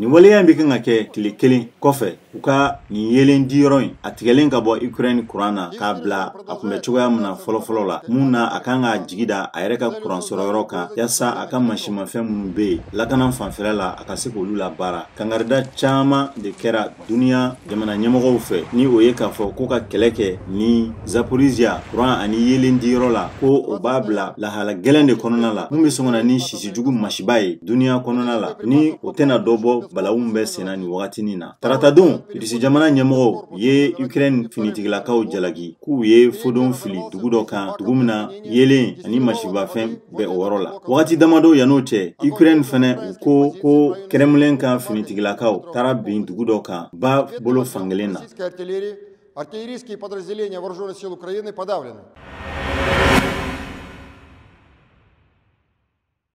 Nin waleya in bɛ kan ka kɛ tile kelen kɔfɛ, u ka nin yeelen diyɔrɔ in, a tigɛlen ka bɔ Ukraine kuran na k'a bila a tun bɛ cogoya min na fɔlɔfɔlɔ la, mun na a kan k'a jigi da a yɛrɛ ka kuran sɔrɔyɔrɔ kan, yaasa a ka mansimafɛn minnu bɛ yen lakana fanfɛla la, a ka se k'olu labaara. Kangarida caman de kɛra duniya jamana ɲɛmɔgɔw fɛ, ni o ye k'a fɔ ko ka kɛlɛ kɛ ni Zaporizia kuran ani yeelen diyɔrɔ la, ko o b'a bila lahala gɛlɛn de kɔnɔna la, mun bɛ sɔn ka na ni sisijugu masiba ye duniya kɔnɔna la, ni o tɛna dɔ bɔ balawu min bɛ senna nin wagatinin na. Taratadon, Irisi jamana ɲɛmɔgɔw ye Ukraine finitigilakaw jalaki k'u ye fodon fili dugu dɔ kan, dugu min na yeelen ani masibafɛn bɛ o yɔrɔ la. Wagati damadɔ yann'o cɛ, Ukraine fɛnɛ, u ko ko Kremlin ka finitigilakaw taara bin dugu dɔ kan ba bolo fankelen na. Артиллерийские подразделения вооруженных сил Украины подавлены.